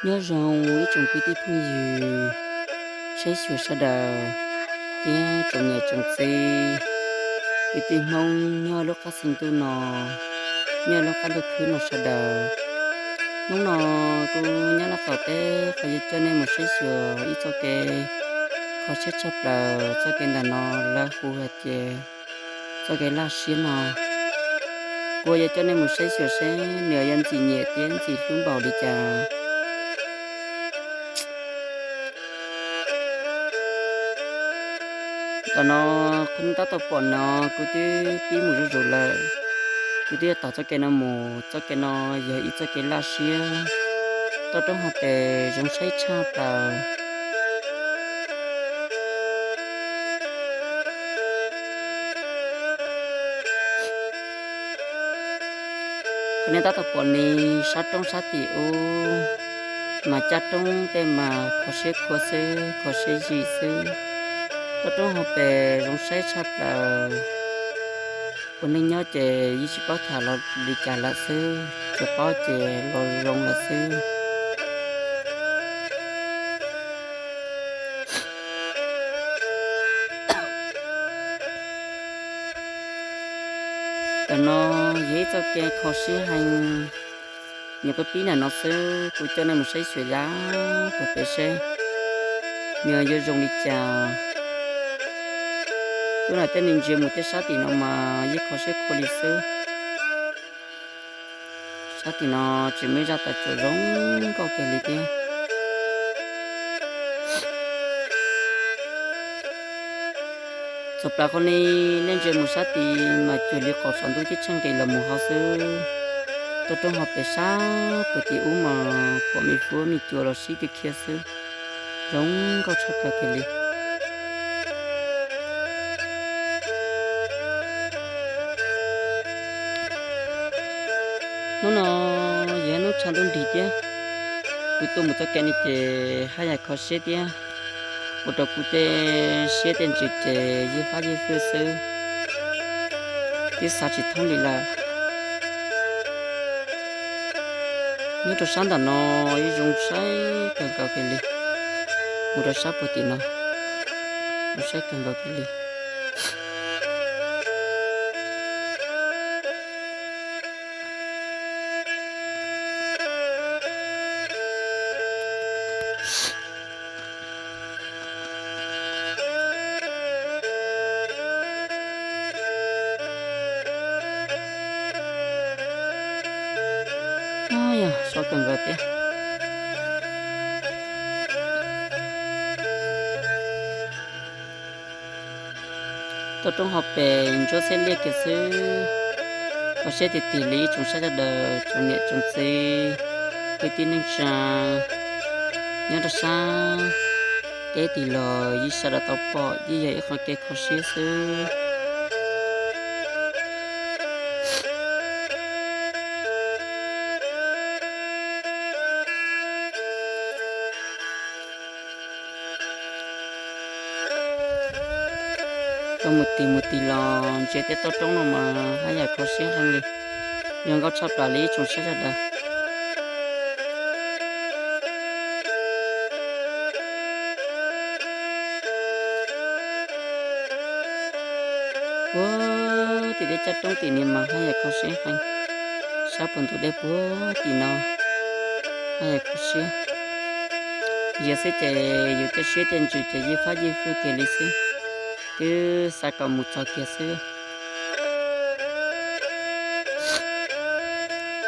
Nyob zoo ib tsoom kwv tij phooj ywg, saib xyuas sawv daws, thiab tsoom niam tsoom txiv, kwv tij Hmoob nyob lub qab xeev ntuj no, nyob lub qab ntuj khwb no sawv daws. Hnub no kuv nyob Laj Qaum teb qhov yuav coj nej mus saib xyuas ib txoj kev kho siab tshaj plaws. Txoj kev ntawm no lawv hu hais tias txoj kev laj siab no. Kuv yuav coj nej mus saib xyuas seb nws yuav ntxim nyiam thiab ntxim hlub npaum li cas. Tam no kuv tab tom pom no kuv twb pib mus zuj zus lawm. Kuv twb yuav taug txoj kev no mus, txoj kev no yog ib txoj kev laj siab, toj roob hauv pes zoo saib tshaj plaws. Kuv nej tab tom pom ne, sab roob sab tim ub mas caj roob tej mas kho siab khuav xwb, kho siab zim xwb. Toj roob hauv pes zoo saib tshaj plaws. Ua neej nyob ces yeej tsis paub tham los li cas lawm xwb, tsuas paub ces los zoo lawm xwb. Tam no yog ib txoj kev kho siab heev, nyuam qhuav pib ntawm no xwb, kuv coj nej mus saib xyuas yav puag pem seb nws yuav zoo li cas. Hnub no tej neeg ntsia mus tej sab tim no mas yeej kho siab khuav li xwb. Sab tim no tseem muaj ib zaj tav cuam zoo nkauj kawg li thiab. Txog plaws qhov ni, nej ntsia mus sab tid mas cuag li qaum saum ntuj tib tsheej nqis los mus hauv xwb. Toj roob hauv pes sab puag tim ub mas pom me fuab me cua los sib tw khiab xwb, zoo nkauj tshaj plaws kawg li. Hnub no yog hnub tshav ntuj nrig thiab, kuv tuaj mus txoj kev no ces haj yam kho siab thiab, ua rau kuv tej siab tej ntsws ces yij fab yij fwj xwb, twb xav tsis thoob li lawm. Nyob rau sab ntawm no yeej zoo saib kawg nkaus kawg li, mus rau sab puag tim no zoo saib kawg nkaus kawg li. Yog sov kawg nkaus thiab. Toj roob hauv pes ntsuab txhiab liaj kiag xwb. Kho siab tiag tiag li ib tsoom saib sawv daws, tsoom niam tsoom txiv, kwv tij neej tsa nyob rau sab teb tid los yeej sawv daws tau pom, yeej yog ib qho kev kho siab xwb. Tau mus tis mus tis los ntsia tej toj roob no mas haj yam kho siab heev li, zoo nkauj tshaj plaws li ib tsoom saib sawv daws. Puag tim deb caj roob tim ni mas haj yam kho siab heev, sab puag ntuj deb puag tim no haj yam kho siab. Ntsia xwb ces yus tej siab tej ntsws ces yij fab yij fwj kiag li xwb, twb xav kom mus txog kiag xwb.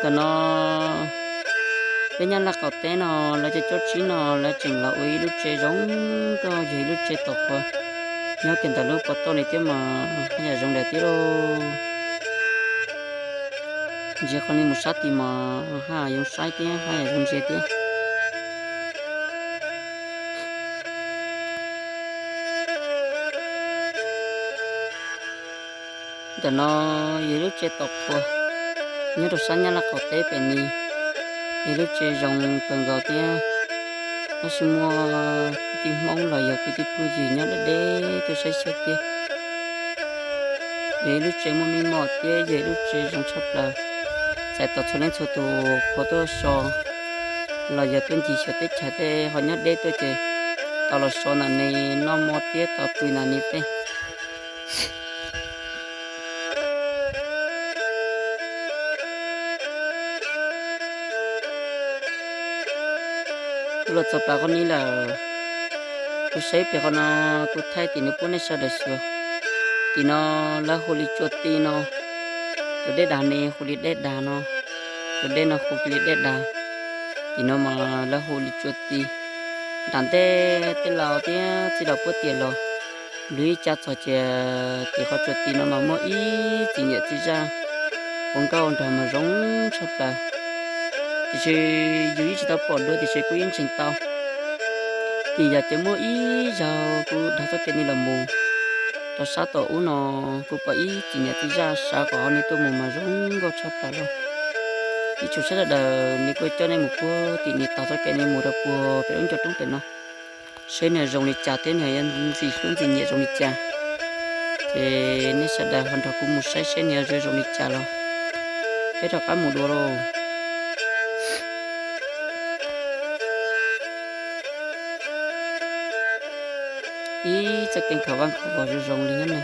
Tam no peb nyob Laj Qaum teb no lawv cov caub tsib no lawv tseem los ua ib lub tsev zoo nkauj, yog ib lub tsev tau qhuav nyob kiag ntawm lub pov toj li thiab mas haj yam zoo daws thiab lauj. Ntsia qhov ni mus sab tid mas haj yam zoo saib thiab haj yam zoo ntsia thiab. Ntawm no yog ib lub tsev tau qhuav nyob rau sab Nyab Laj qaum teb pem ni, yog ib lub tsev zoo kawg nkaus thiab. Tab sis muaj kwv tij Hmoob los yog kwv tij phooj ywg nyob deb deb tuaj saib xyuas thiab. Yog ib lub tsev muaj meej mom thiab yog ib lub tsev zoo tshaj plaws, txais tos txhua leej txhua tus qhuav tuaj so. los yog tuaj ncig xyuas teb chaws tej ho nyob deb tuaj ces tau los so ntawm ne noj mov thiab tau pw ntawm ne tej. Kuv los txog pas qhov ni lawm, kuv saib pem qhov no, kuv thaij tim no pub nej sawv daws xyuas. Tim no lawv hu li tsua ti no, tus dej dag ne hu li dej dag no, tus dej no hu li dej dag. Tim no mas lawv hu li tsua ti. Nram ntej tej laus thiab txiv laus puab tias los, lub ib ca txog ces tim qhov tsua ti no mas muaj ib txiv niam txiv zaj ua nkauj nraug mas zoo tshaj plaws. Tiam sis yus yeej tsis tau pom dua tiam sis kuv yeej ntseeg tau. Tim yam ces muaj ib zaug kuv dhau txoj kev ni los mus rau sab tom ub no, kuv pom ib txiv niam txiv zaj sawv qhov ni tuaj mus mas zoo nkauj tshaj plaws li. Ib tsoom saib sawv daws, nws kuj coj nej mus puag tim nws taug txoj kev ni mus rau puag pem lub ncov roob pem no, saib nws zoo li cas thiab nws yuav ntxim hlub ntxim nyiam zoo li cas. Ces nej sawv daws ho nrog kuv mus saib saib nws yuav zoo zoo li cas los peb rov qab mus dua lauj. Ib txoj kev khav vaj khav vog zoo zoo li nyob no,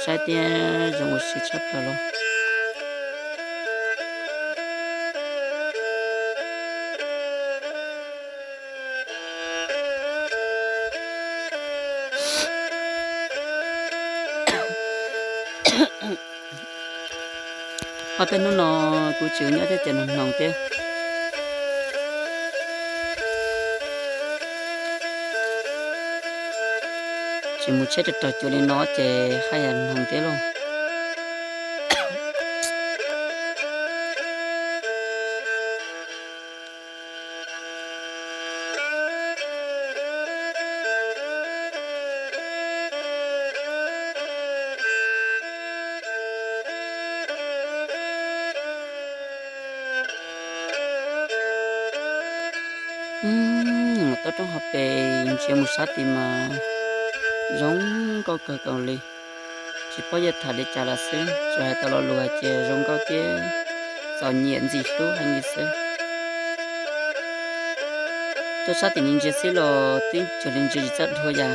saib thiab zoo ua si tshaj plaws los. Ob peb hnub no kuv tsis nyob thiab ces nws hnoos thiab. Tsis mus tsheb rau raug cuag li no ces haj yam hnoos thiab lauj. Mus tau roob hauv pes ntsia mus sab tid mas zoo nkauj kawg nkaus li. Tsis paub yuav tham li cas lawm xwb, tsuas hais tau lo lus hais tias zoo nkauj thiab txom nyem ntxim hlub heev li xwb. Tuaj sab tim ni ntsia xwb los twb cuag li ntsia tsis txawj dhuav yam.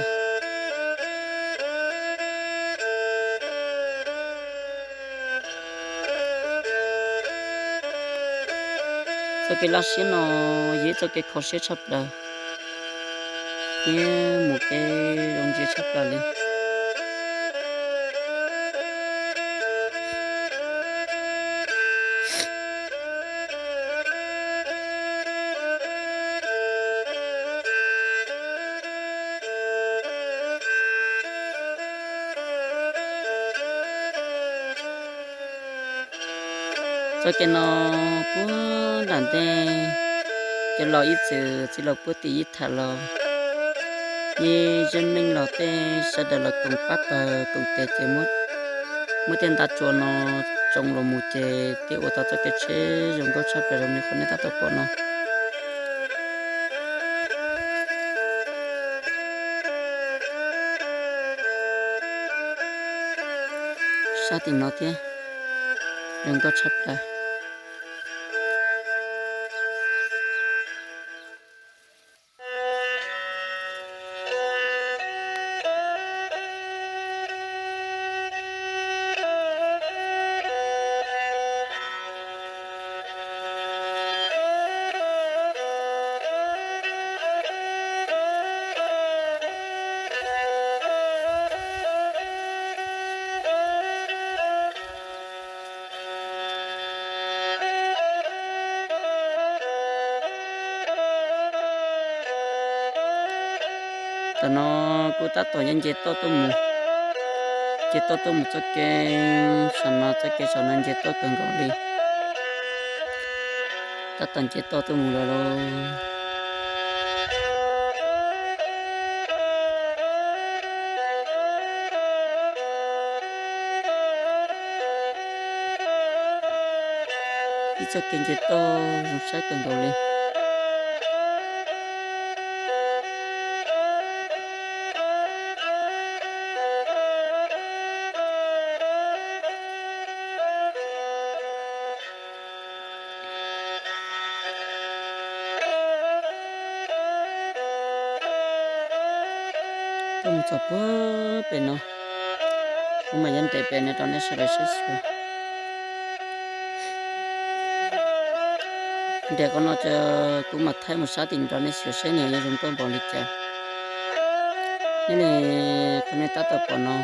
Txoj kev laj siab no yog ib txoj kev kho siab tshaj plaws thiab mus kev zoo ntsia tshaj plaws li. Txoj kev no puag nram ntej, cov laus ib txwm txiv laus puag tim ib tham los, yeej zeej meej los tej sawv daws los koom pab pawg koom tes ces muab tej nta tsua no tsoo los mus ces thiaj ua tau txoj kev tsheb zoo nkauj tshaj plaws zoo li qhov nej tab tom pom no. Sab tim no thiab, zoo nkauj tshaj plaws. Tam no kuv tab tom yuav nce toj tuaj mus, nce toj tuaj mus txoj kev saum no, txoj kev saum no nce toj kawg nkaus li. Tab tom nce toj tuaj mus lawm lauj. Ib txoj kev nce toj zoo saib kawg nkaus li. Tuaj mus txog puag pem no, kuv mam yuav nres pem no rau nej sawv daws saib xyuas. Nres qhov no ces kuv mam thaij mus sab tim no rau nej xyuas seb nws yuav zoo nkauj npaum li cas. Nyob li qhov nej tab tom pom no,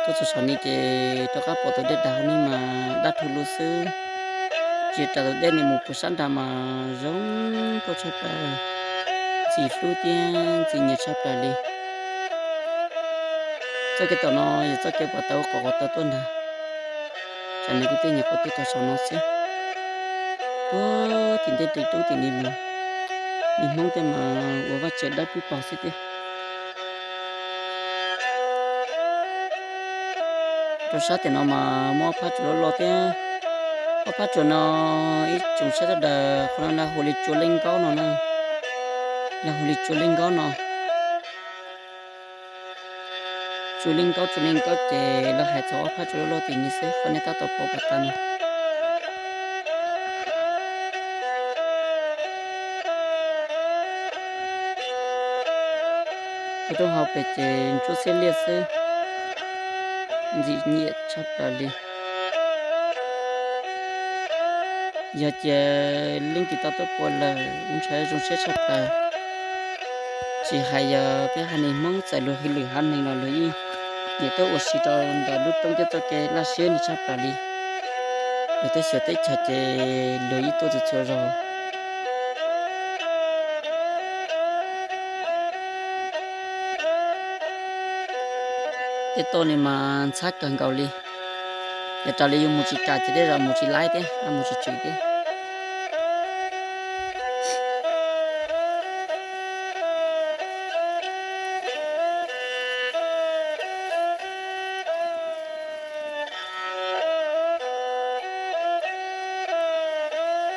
tuaj txog saum no ces rov qab pom tus dej dag no mas daj rhuv lug xwb. Tsis tas tus dej no mus puag sab nrad mas zoo nkauj tshaj plaws, ntxim hlub thiab ntxim nyiam tshaj plaws li. Txoj kev tom no yog txoj kev pom tau qhov qhov tau tuaj ntag. Tsam no kuv thiaj nyuam qhuav tuaj txog saum no xwb. Puag tim ntej ntug roob tim no mas, nws Hmoob tej mas ua vaj tsev dawb paug xwb tiag. Rau sab tim no mas muaj ob phab tsua loj loj thiab. Ob phab tsua no ib tsoom saib sawv daws, qhov no lawv hu li tsua Leej Nkaub no na. Lawv hu li tsua Leej Nkaub no. Tsua Leej Nkaub, tsua Leej Nkaub ces lawv hais txog ob phab tsua loj loj tim no xwb, qhov nej tab tom pom puag ta no. Tuaj rau hauv pem ces ntsuab xiab liaj xwb, ntxim nyiam tshaj plaws li. Yog tias leej twg tau tuaj pom lawm kuv ntshai zoo siab tshaj plaws. Tsis hais yog peb haiv neeg Hmoob, txawm luag hwj lwm haiv neeg los luag yeej nyiam tuaj ua si rau ntawm lub roob thiab txoj kev laj siab no tshaj plaws li. Luag tuaj xyuas teb chaws ces luag yeej tuaj txhua txhua zaus. Tej toj no mas ntxhab kawg nkaus li. Yog raws li yus mus tsis kam ces tej zaum mus tsis laib thiab, mus tsis tswm thiab.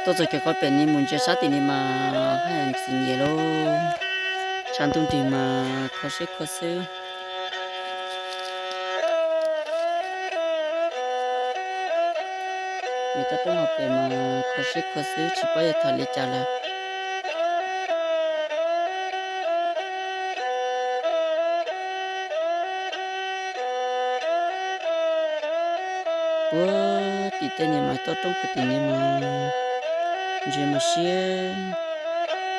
Tuaj txog kiag qhov pem no mus ntsia sab tim no mas haj yam ntxim nyiam lauj. Tshav ntuj nrig mas kho siab khuav xwb. Nws tuaj roob hauv pem mas kho siab khuav xwb, tsis paub yuav tham li cas lawm. Puag tim tej no mas tuaj roob puag tim no mas ntsia mas siab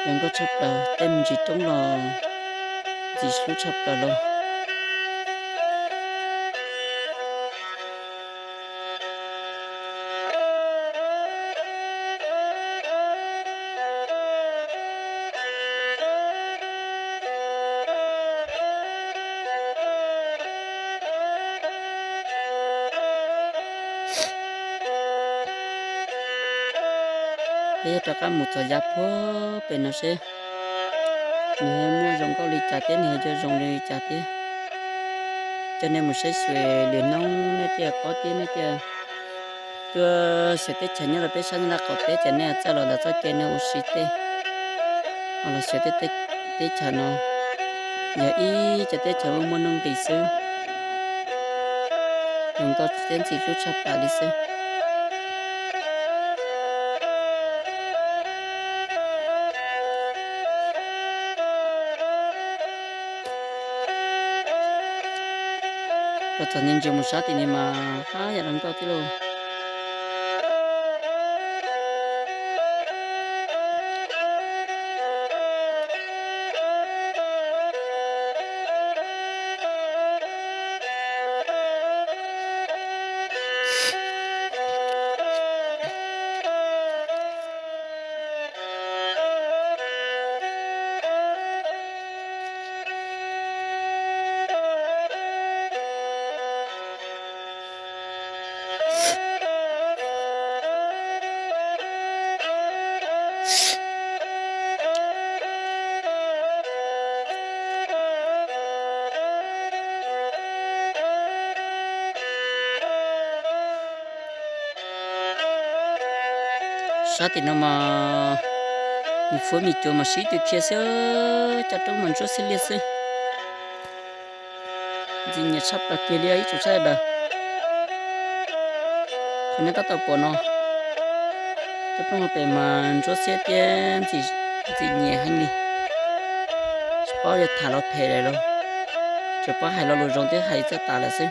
zoo nkauj tshaj plaws, tej me ntsis roob los ntxim hlub tshaj plaws lauj. Peb yuav rov qab mus txog yav puag pem no seb nws ho muaj zoo nkauj li cas thiab nws ho yuav zoo li cas thiab. Coj nej mus saib xyuas lwm hnub nej thiaj paub thiab nej thiaj tuaj xyuas teb chaws nyob rau peb sab nyob rau qaum teb ces nej txawj los ntawm txoj kev nej ua si tej, los xyuas tej teb chaws no yog ib cov teb chaws muaj muaj nuj nqis xwb, zoo nkauj thiab ntxim hlub tshaj plaws li xwb. Rau txog ntsia mus sab tim no mas haj yam zoo nkauj thiab lauj. Sab tim no mas nws fuab me cuav mas sib tw khiav xwb, cov roob mas ntsuab xiab liaj xwb. Ntxim nyiam tshaj plaws kiag li ib tsoom saib sawv daws. Qhov nej tab tom pom no, cov roob hauv pes mas ntsuab xiab thiab ntxim nyiam heev li. Tsis paub yuav tham los phem lawm lauj. tsuas paub hais lo lus zoo thiab hais txog tas lawm xwb.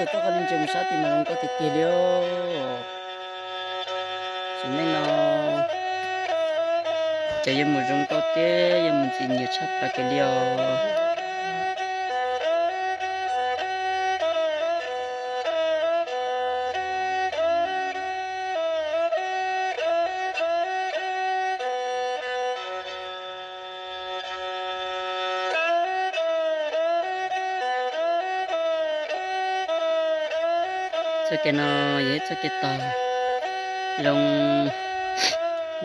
Toj qab li ntses mus sab tid mas zoo nkauj tiag tiag li os. Sim neej no ces yuav mus zoo nkauj thiab yuav mus ntxim nyiam tshaj plaws kiag li os. Txoj kev no yog ib txoj kev tog zoo,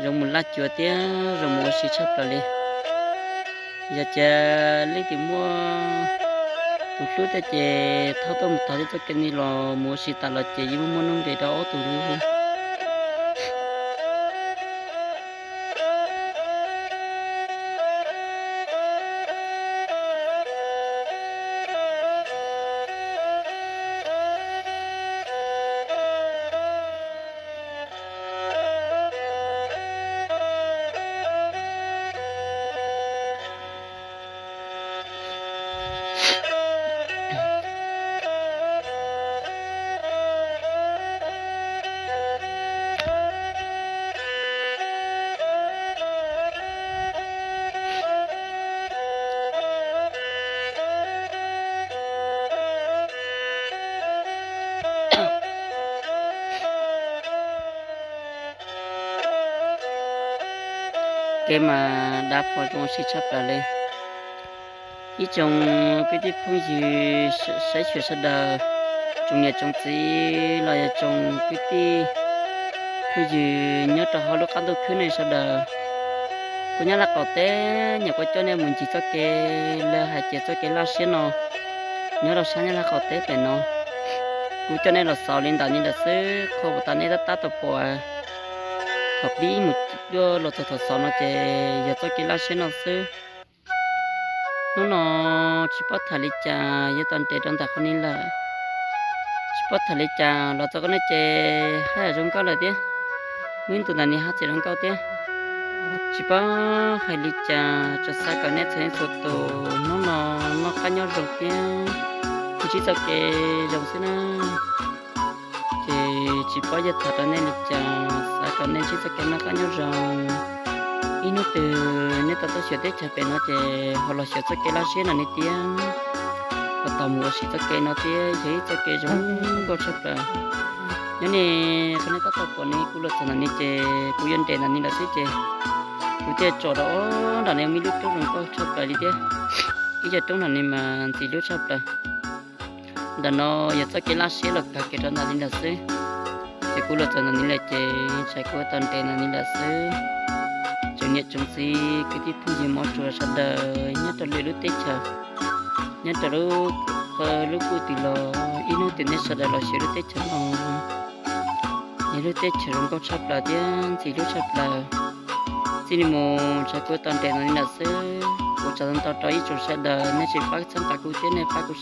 zoo mus laj cuav thiab zoo mus ua si tshaj plaws li. Yog tias leej twg muaj tus hlub thiab ces thauj tuaj mus tog thiab txoj kev no los mus ua si tas los ces yeej muaj muaj nuj nqis rau ob tug li. Kev mas dav pom zoo ua si tshaj plaws li. Ib tsoom kwv tij phooj ywg saib xyuas sawv daws, tsoom niam tsoom txiv los yog tsoom kwv tij phooj ywg nyob rau hauv lub qab ntuj khwb no sawv daws. Kuv Nyab Laj qaum teb nyuam qhuav coj nej mus ncig txoj kev lawv hais tias txoj kev laj siab no nyob rau sab Nyab Laj qaum teb pem no. Kuv coj nej los xauj li ntawm no lawm xwb, qhov uas nej tab tab tau pom thaum pib mus cuaj los txog thaum xaus no ces yog txoj kev laj siab no xwb. Hnub no tsis paub tham li cas yuav tau nres rau ntawm qhov no lawm. Tsis paub tham li cas los txog qhov no ces haj yam zoo nkauj lawm thiab. Muaj ib ntus ntawm no haj tseem zoo nkauj thiab. Tsis paub hais li cas, tsuas xav kom nej txhua leej txhua tus hnub no noj qab nyob zoo thiab ntsib txoj kev zoo xwb na. Ces tsis paub yuav tham rau nej li cas, xav kom nej ntsib txoj kev noj qab nyob zoo. Ib hnub twg nej tau tuaj xyuas teb chaws pem no ces ho los xyuas txoj kev laj siab no ni thiab, ho tau mus ua si txoj kev no thiab yog ib txoj kev zoo nkauj tshaj plaws. Nyob ne, qhov nej tab tom pom ne kuv los txog ntawm no ces kuv yuav nres ntawm no lawm xwb ces kuv thiaj tsom rau nram no muaj ib lub roob zoo nkauj tshaj plaws li thiab. Ib co roob nram no mas ntxim hlub tshaj plaws. Ntawm no yog txoj kev laj siab los kawg kiag rau ntawm no lawm xwb. Ces kuv los txog ntawm no lawm ces ntshai kuv tau nres ntawm no lawm xwb. Tsoom niam tsoom txiv kwv tij phooj ywg mov tsuas sawv daws nyob rau lwm lub teb chaws, nyob rau lub, lub puj twg los ib hnub twg nej sawv daws los xyuas lub teb chaws no. Yog lub teb chaws zoo nkauj tshaj plaws thiab ntxim hlub tshaj plaws. Txij no mus ntshai kuv tau nres ntawm no lawm xwb. Kuv tsa ntau rau ib tsoom sawv daws nej tseem pab txhawb nqa kuv thiab nej pab kuv